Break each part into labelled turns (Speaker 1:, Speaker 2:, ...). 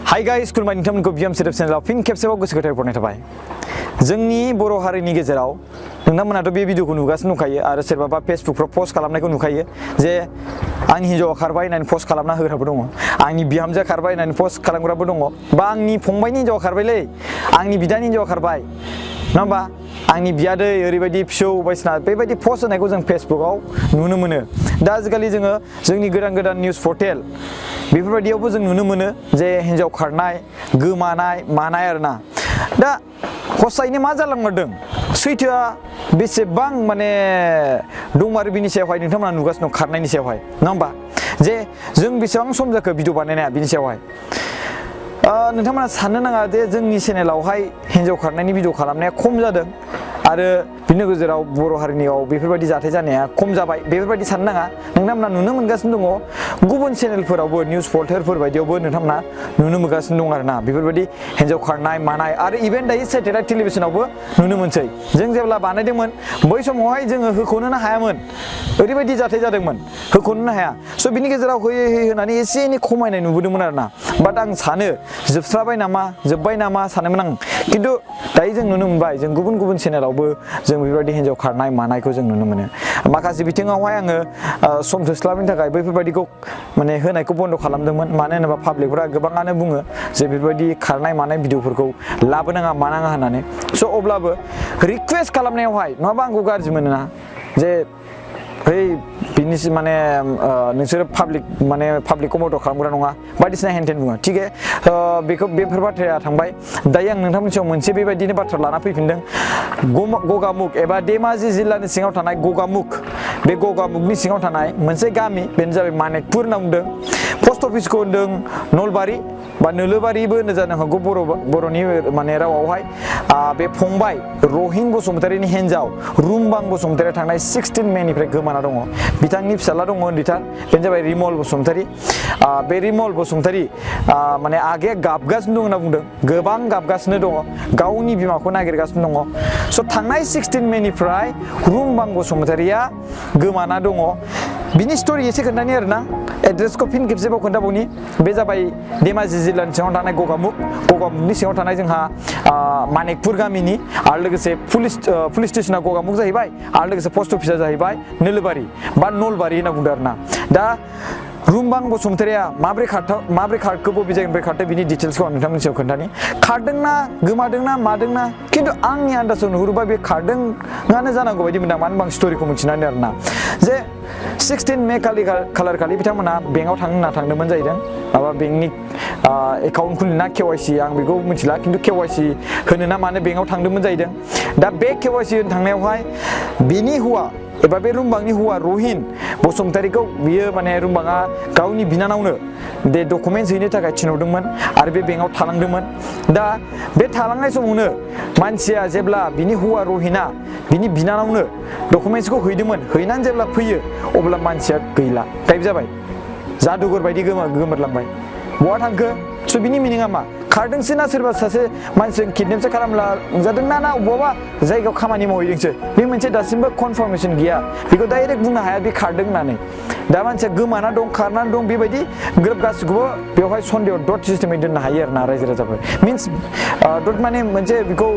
Speaker 1: Hi guys खुलुमबाय नोंथांमोनखौ BM SBI A चेनेलाव फिन खेबसेबाव गोसो गोथारै बरायनाय थाबाय। जोंनि बर' हारिनि गेजेराव नोंथांमोनाथ' बे भिडिअखौ नुगासिनो दंखायो आरो सोरबाबा फेसबुकफ्राव पोस्ट खालामनायखौ नुखायो जे आंनि हिन्जावा खारबाय होननानै पोस्ट खालामना होग्राबो दङ, आंनि बिहामजोआ खारबाय होननानै पोस्ट खालामग्राबो दङ, बा आंनि फंबायनि हिन्जावा खारबायलै, आंनि बिदानि हिन्जावा खारबाय, नङा होमबा? आंनि बियादै ओरैबायदि फिसौ बायदिसिना बेबायदि पोस्ट होनायखौ जों फेसबुकाव नुनो मोनो। दा आजिखालि जोङो जोंनि गोदान गोदान निउस पर्टेल बेफोरबायदियावबो जों नुनो मोनो जे हिन्जाव खारनाय, गोमानाय मानाय आरोना। दा हसायैनो मा जालांमारदों, सैथोआ बेसेबां माने दंमारो बिनि सायावहाय नोंथांमोना नुगासिनो दं खारनायनि सायावहाय, नङा होमबा? जे जों बेसेबां सम जाखो भिडिअ बानायनाया बिनि सायावहाय नोंथांमोना साननो नाङा जे जोंनि चेनेलावहाय हिन्जाव खारनायनि भिडिअ खालामनाया खम जादों आरो बिनि गेजेराव बर' हारिनियाव बेफोरबायदि जाथाय जानाया खम जाबाय बेफोरबायदि साननो नाङा। नोंथांमोना नुनो मोनगासिनो दङ, गुबुन चेनेलफोरावबो निउस पर्टेलफोर बायदियावबो नोंथांमोना नुनो मोनगासिनो दं आरोना बेफोरबायदि हिन्जाव खारनाय मानाय, आरो इभेन दायो सेटेलाइट टेलिभिसनावबो नुनो मोनसै। जों जेब्ला बानायदोंमोन बै समावहाय जोङो होख'नोनो हायामोन, ओरैबायदि जाथाय जादोंमोन होख'नोनो हाया। स' बिनि गेजेराव होयै होयै होनानै एसे एनै खमायनाय नुबोदोंमोन आरोना। बाट आं सानो जोबस्राबाय नामा जोब्बाय नामा सानोमोन आं, खिन्थु दायो जों नुनो मोनबाय जों गुबुन गुबुन चेनेलावबो जों बेफोरबायदि हिन्जाव खारनाय मानायखौ जों नुनो मोनो। माखासे बिथिङावहाय आङो सम थोस्लाबैनि थाखाय बैफोरबायदिखौ माने होनायखौ बन्द' खालामदोंमोन, मानो होनोबा पाब्लिकफोरा गोबाङानो बुङो जे बेफोरबायदि खारनाय मानाय भिडिअफोरखौ लाबोनाङा मानाङा होननानै। स' अब्लाबो रिकुवेस्ट खालामनायावहाय नङाबा आंखौ गाज्रि मोनोना जे है बिनिसि माने नोंसोरो पाब्लिकखौ मदद खालामग्रा नङा बायदिसिना हेन थेन बुङो। थिगे बेखौ बेफोर बाथ्राया थांबाय। दायो आं नोंथांमोननि सायाव मोनसे बेबायदिनो बाथ्रा लाना फैफिनदों। गगामुग एबा धेमाजि जिल्लानि सिङाव थानाय गगामुग, बे गगामुगनि सिङाव थानाय मोनसे गामि, बेनो जाबाय मानिकपुर होनना बुंदों। पस्ट अफिसखौ होनदों नलबारि बा नोलोबारिबो होनो जानो हागौ बर'नि माने रावावहाय। बे फंबाय रहिन बसुमतारीनि हिन्जाव रुमबां बसुमतारीया थांनाय 16 मेनिफ्राय गोमाना दङ। बिथांनि फिसाला दङ उन्दैथार, बेनो जाबाय रिमल बसुमतारी। बे रिमल बसुमतारी माने आगैया गाबगासिनो दं होनना बुंदों, गोबां गाबगासिनो दङ, गावनि बिमाखौ नागिरगासिनो दङ। स' थांनाय 16 मेनिफ्राय रुमबां बसुमतारीया गोमाना दङ। बिनि स्ट'रि एसे खोन्थानि आरोना, एड्रेसखौ फिन खेबसेबाव खोन्थाबावनि। बे जाबाय धेमाजि जिल्लानि सिङाव थानाय गगामुगनि सिङाव थानाय जोंहा मानिकपुर गामिनि, आरो लोगोसे पुलिस स्टेसना गगामुग जाहैबाय, आरो लोगोसे पस्ट अफिसा जाहैबाय नोलोबारि बा नलबारि होनना बुंदों आरोना। दा रुमबां बसुमतारीया माब्रै खारखो बबे जायगानिफ्राय खारदों बिनि डिटेल्सखौ आं नोंथांमोननि सायाव खोन्थानि। खारदोंना गोमादोंना मादोंना, खिन्थु आंनि आन्दाजाव नुहुरोबा बे खारदोंआनो जानांगौ बायदि मोनदां, मानो होनबा आं स्ट'रिखौ मिथिनानै आरोना। जे 16 मे खालार खालि बिथांमोना बेंकआव थांनो होनना थांदोंमोन जाहैदों, माबा बेंकनि एकाउन्ट खुलिना KYC आं बेखौ मिथिला, खिन्थु KYC होनो ना मानो बेंकआव थांदोंमोन जाहैदों। दा बे KYC होनो थांनायावहाय बिनि हौवा एबा बे रुमबांनि हौवा रहिन बसुमतारीखौ बियो माने रुमबाङा गावनि बिनानावनो बे डकुमेन्टस हैनो थाखाय थिनहरदोंमोन आरो बे बेंकआव थालांदोंमोन। दा बे थालांनाय समावनो मानसिया जेब्ला बिनि हौवा रहिना बिनि बिनानावनो डकुमेन्टसखौ हैदोंमोन, हैनानै जेब्ला फैयो अब्ला मानसिया गैला, गायब जाबाय, जादुगर बायदि गोमोरलांबाय। बहा थांखो? स' बिनि मिनिङा मा? खारदोंसो ना सोरबा सासे मानसिजों किडनेपसो खालामजादों ना बबेबा जायगायाव खामानि मावहैदोंसो, बे मोनसे दासिमबो कनफार्मेसन गैया। बेखौ डाइरेक्ट बुंनो हाया बे खारदों होननानै। दा मानसिया गोमाना दं खारनानै दं बेबायदि ग्रोब गासिखौबो बेवहाय सन्देह डट सिस्टेमै दोननो हायो आरोना रायजो राजाफोर। मिन्स डट माने मोनसे बेखौ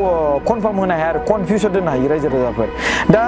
Speaker 1: कनफार्म होनो हाया आरो कनफिउसन दोननो हायो रायजो राजाफोर। दा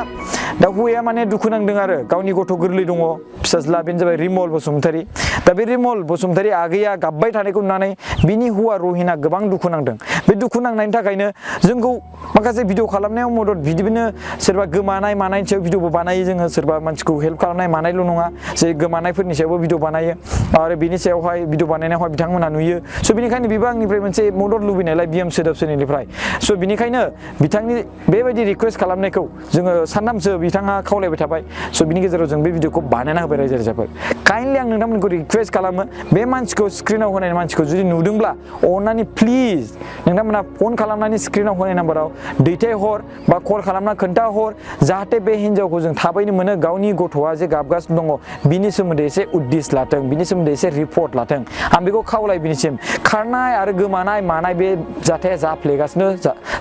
Speaker 1: हौवाया माने दुखु नांदों आरो गावनि गथ' गोरलै दङ फिसाज्ला, बेनो जाबाय रिमल बसुमतारी। दा बे रिमल बसुमतारी आगैया गाबबाय थानायखौ नुनानै बिनि हौवा रहिना गोबां दुखु नांदों। बे दुखु नांनायनि थाखायनो जोंखौ माखासे भिडिअ खालामनायाव मदद, बिदिनो सोरबा गोमानाय मानायनि सायाव भिडिअबो बानायो जोङो, सोरबा मानसिखौ हेल्प खालामनाय मानायल' नङा, जे गोमानायफोरनि सायावबो भिडिअ बानायो आरो बिनि सायावहाय भिडिअ बानायनायावहाय बिथांमोनहा नुयो। स' बिनिखायनो बेबो आंनिफ्राय मोनसे मदद लुबैनायलाय BM सोदोब चेनेलनिफ्राय। स' बिनिखायनो बिथांनि बेबायदि रिकुवेस्ट खालामनायखौ जोङो सानथामसो बिथाङा खावलायबाय थाबाय। स' बिनि गेजेराव जों बे भिडिअखौ बानायना होबाय रायजो राजाफोर। काइन्डलि आं नोंथांमोनखौ रिकुवेस्ट खालामो, बे मानसिखौ स्क्रिनाव होनाय मानसिखौ जुदि नुदोंब्ला अन्नानै प्लिज नोंथांमोना फन खालामनानै स्क्रिनाव होनाय नाम्बाराव दैथायहर बा कल खालामना खोन्थाहर जाहाथे बे हिन्जावखौ जों थाबैनो मोनो गावनि गथ'आ जे गाबगासिनो दङ बिनि सोमोन्दै एसे उद्दिस लाथों बिनि सोमोन्दै एसे रिपर्ट लाथों आं बेखौ खावलाय बिनिसिम खारनाय आरो गोमानाय मानाय बे जाथाया जाफ्लेगासिनो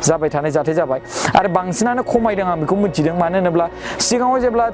Speaker 1: जाबाय थानाय जाथाय जाबाय आरो बांसिनानो खमायदों आं बेखौ मिथिदों मानो होनोब्ला सिगाङाव जेब्ला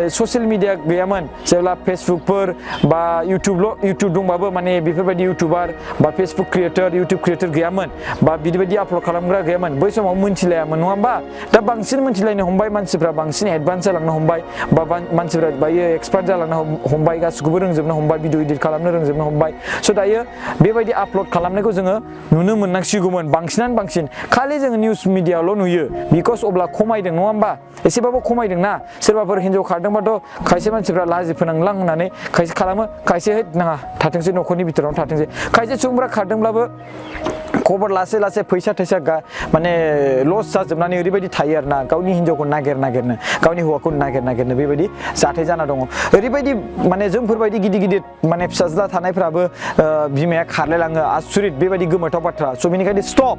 Speaker 1: ससियेल मिडिया गैयामोन जेब्ला फेसबुकफोर बा इउटुब दंबाबो माने बेफोरबायदि इउटुबार बा फेसबुक क्रिएटर इउटुब क्रिएटर गैयामोन बा बिदि आपल'ड खालामग्रा गैयामोन बै समाव मोनथिलायामोन नङा होमबा दा बांसिन मोनथिलायनो हमबाय मानसिफ्रा बांसिन एडभान्स जालांनो हमबाय बा मानसिफ्रा दायो एक्सपार्ट जालांनो हमबाय गासिखौबो रोंजोबनो हमबाय भिडिअ इडिट खालामनो रोंजोबनो हमबाय स' दायो बेबायदि आपल'ड खालामनायखौ जोङो नुनो मोननांसिगौमोन बांसिनानो बांसिन खालि जोङो निउस मिडियाआवल' नुयो बिकज अब्ला खमायदों नङा होमबा एसेबाबो खमायदों ना सोरबाफोर हिन्जाव खारदोंबाथ' खायसे मानसिफ्रा लाजि फोनांलां होननानै खायसे खालामो खायसे नाङा थाथोंसै न'खरनि बिथोरावनो थाथोंसै खायसे सुबुंफ्रा खारदोंब्लाबो खबर लासै लासै फैसा थैसा माने लस जाजोबनानै ओरैबायदि थायो आरोना गावनि हिन्जावखौ नागिरनो गावनि हौवाखौ नागिरनो बेबायदि जाथाय जाना दङ ओरैबायदि माने जोंफोरबायदि गिदिर माने फिसाज्ला थानायफ्राबो बिमाया खारलायलाङो आसुरित बेबायदि गोमोथाव बाथ्रा स' बेनिखायनो स्टप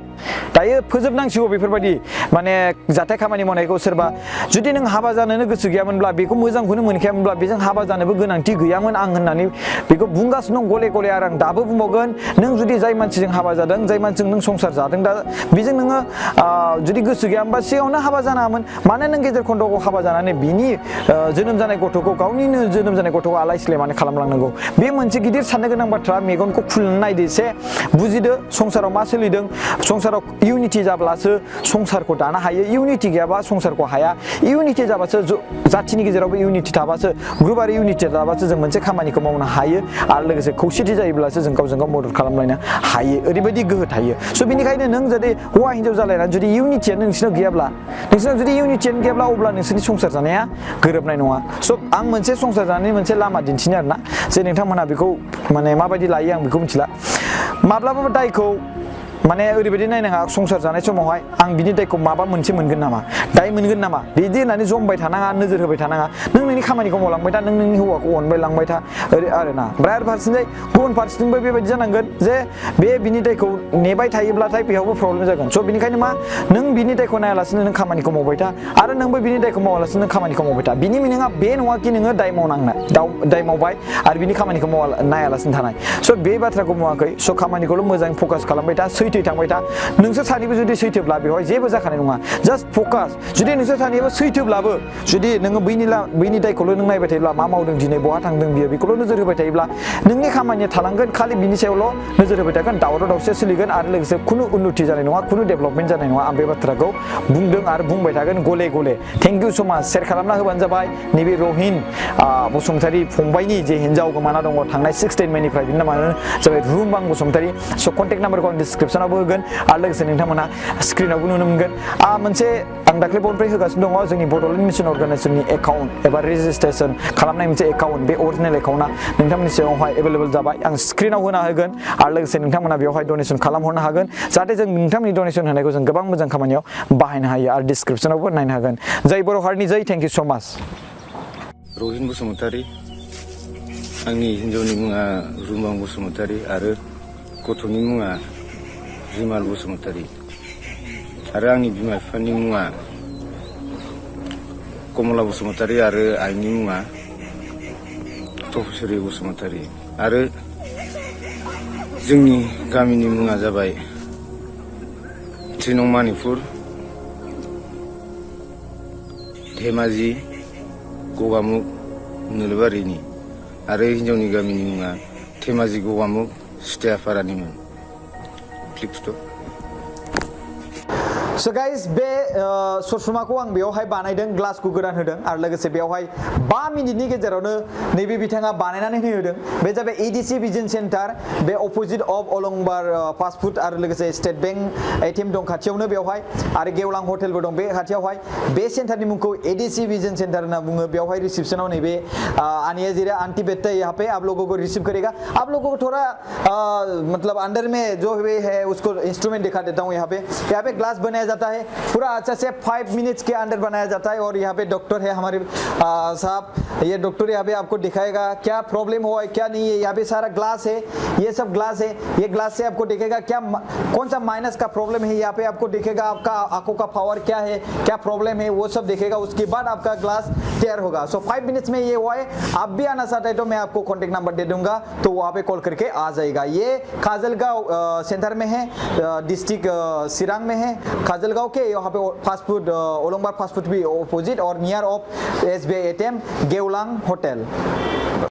Speaker 1: दायो फोजोबनांसिगौ बेफोरबायदि माने जाथाय खामानि मावनायखौ सोरबा जुदि नों हाबा जानोनो गोसो गैयामोनब्ला बेखौ मोजांखौनो मोनखायामोनब्ला बेजों हाबा जानोबो गोनांथि गैयामोन आं होननानै बेखौ बुंगासिनो दं गले गले आरो आं दाबो बुंबावगोन नों जुदि जाय मानसिजों हाबा जादों जाय मानसिजों नों संसार जादों दा बेजों नोङो जुदि गोसो गैयामोनबा सिगाङावनो हाबा जानाङामोन मानो नों गेजेर खन्द'आव हाबा जानानै बिनि जोनोम जानाय गथ'खौ गावनिनो जोनोम जानाय गथ'खौ आलाय सिलाय माने खालामलांनांगौ बे मोनसे गिदिर साननो गोनां बाथ्रा मेगनखौ खुलिनानै नायदो एसे बुजिदो संसाराव मा सोलिदों संसाराव इउनिटि जाब्लासो संसारखौ दानो हायो इउनिटि गैयाबा संसारखौ हाया इउनिटि जाबासो जाथिनि गेजेरावबो इउनिटि थाबासो ग्रुप आरो इउनिटि थाबासो जों मोनसे खामानिखौ मावनो हायो आरो लोगोसे खौसेथि जायोब्लासो जों गावजों गाव मदद खालामलायनो हायो ओरैबायदि गोहो थायो स' बेनिखायनो नों जुदि हौवा हिन्जाव जालायनानै जुदि इउनिटियानो नोंसिनाव गैयाब्ला जुदि इउनिटियानो गैयाब्ला अब्ला नोंसोरनि संसार जानाया गोरोबनाय नङा स' आं मोनसे संसार जानायनि मोनसे लामा दिन्थिनो आरोना जे नोंथांमोनहा बेखौ माने माबायदि लायो आं बेखौ मिथिला माब्लाबाबो दायखौ माने ओरैबायदि नायनाङा संसार जानाय समावहाय आं बिनि दायखौ माबा मोनसे मोनगोन नामा दाय मोनगोन नामा बिदि होननानै जमबाय थानाङा नोजोर होबाय थानाङा नों नोंनि खामानिखौ मावलांबाय था नों नोंनि हौवाखौ अनबाय लांबाय था ओरै आरोना ओमफ्राय आरो फारसेथिंजाय गुबुन फारसेथिंबो बेबायदि जानांगोन जे बे बिनि दायखौ नेबाय थायोब्लाथाय बेयावबो प्रब्लेम जागोन स' बेनिखायनो मा नों बिनि दायखौ नायालासिनो नों खामानिखौ मावबाय था आरो नोंबो बिनि दायखौ मावालासिनो नों खामानिखौ मावबाय था बिनि मिनिङा बे नङा कि नोङो दाय मावनांनाय दाय मावबाय आरो बिनि खामानिखौ नायालासिनो थानाय स' बे बाथ्राखौ मावाखै स' खामानिखौल' मोजाङै फकास खालामबाय था सैथो थांबाय था नोंसोर सानैबो जुदि सैथोब्ला बेवहाय जेबो जाखानाय नङा जास्ट फकास जुदि नोंसोर सानैबो सैथोब्लाबो जुदि नोङो बैनि दायखौल' नों नायबाय थायोब्ला मा मावदों दिनै बहा थांदों बियो बेखौल' नोजोर होबाय थायोब्ला नोंनि खामानिया थालांगोन खालि बिनि सायावल' नोजोर होबाय थागोन दावराव दावसिया सोलिगोन आरो लोगोसे खुनु उन्नति जानाय नङा खुनु डेभेलपमेन्ट जानाय नङा आं बे बाथ्राखौ बुंदों आरो बुंबाय थागोन गले गले थेंक इउ सो माच शेयार खालामना होबानो जाबाय नैबे रहिन बसुमतारी फंबायनि जे हिन्जाव गोमाना दङ थांनाय 16 मेनिफ्राय बिनि नामानो जाबाय रुमबां बसुमतारी स' कन्टेक्ट नाम्बारखौ आं डिसक्रिपसनावबो होगोन आरो लोगोसे नोंथांमोना स्क्रिनावबो नुनो मोनगोन मोनसे आं दाख्लै बावनिफ्राय होगासिनो दङ जोंनि बड'लेण्ड मिसन अर्गानाइजेसननि एकाउन्ट एबा रेजिस्ट्रेसन खालामनाय मोनसे एकाउन्ट बे अरिजिनेल एकाउन्टआ नोंथांमोननि सिगाङावहाय एभेलेबल जाबाय आं स्क्रिनाव होना होगोन आरो लोगोसे नोंथांमोना बेवहाय डनेसन खालामहरनो हागोन जाहाथे जों नोंथांमोननि डनेसन होनायखौ जों गोबां मोजां खामानियाव बाहायनो हायो आरो डिसक्रिपसनावबो नायनो हागोन जय बर' हारिनि जय थेंक इउ स' माच
Speaker 2: रहिन बसुमतारी आंनि हिन्जावनि मुङा रुम्बां बसुमतारी आरो गथ'नि मुङा रिमाल बसुमतारी आरो आंनि बिमा बिफानि मुङा कमला बसुमतारी आरो आइनि मुङा तपस्वरी बसुमतारी आरो जोंनि गामिनि मुङा जाबाय 3 नं मानिपुर धेमाजि गगामुग नोलोबारिनि आरो हिन्जावनि गामिनि मुङा धेमाजि गगामुग सिथायापारानिमोन
Speaker 1: स' गाइस बे ससमाखौ आं बेयावहाय बानायदों ग्लासखौ गोदान होदों आरो लोगोसे बेयावहाय 5 मिनिटनि गेजेरावनो नैबे बिथाङा बानायनानै होदों बे जाबाय एडिसि भिजन सेन्टार बे अपोजिट अफ अलंबार फास्ट फुड आरो लोगोसे स्टेट बैंक एटिएम दं खाथियावनो बेवहाय आरो गेवलां हटेलबो दं बे खाथियावहाय बे सेन्टारनि मुंखौ एडिसि भिजन सेंटर होनना बुङो बेवहाय रिसेप्शनाव नैबे आनिया जीरा आंटी बेटा यहाँ पे आप लोगों को रिसीव करेगा आप लोगों को थोड़ा मतलब अंदर में जो है उसको इंस्ट्रूमेंट दिखा देता हूँ यहाँ पे ग्लास बनाया जाता है, पूरा अच्छा से 5 मिनट्स के अंदर बनाया जाता है। और यहाँ पे डॉक्टर है हमारे साहब, ये डॉक्टर यहाँ पे आपको दिखाएगा क्या प्रॉब्लम हुआ है क्या नहीं है। यहाँ पे सारा ग्लास है, ये सब ग्लास है, ये ग्लास से आपको दिखेगा क्या कौन सा माइनस का प्रॉब्लम है। यहाँ पे आपको दिखेगा आपका आंखों का पावर क्या है, क्या प्रॉब्लम है, वो सब दिखेगा। उसके बाद आपका ग्लास क्लियर होगा। सो 5 मिनट्स में ये हुआ है। आप भी आना चाहते हैं तो मैं आपको कॉन्टेक्ट नंबर दे दूंगा, तो वहाँ पे कॉल करके आ जाएगा। ये खाजलगांव सेंटर में है, डिस्ट्रिक्ट सिरांग में है। खाजलगांव के यहाँ पे फास्ट फूड ओलंगबार फास्ट फूड भी अपोजिट और नियर ऑफ SBI ATM गेवलांग होटल।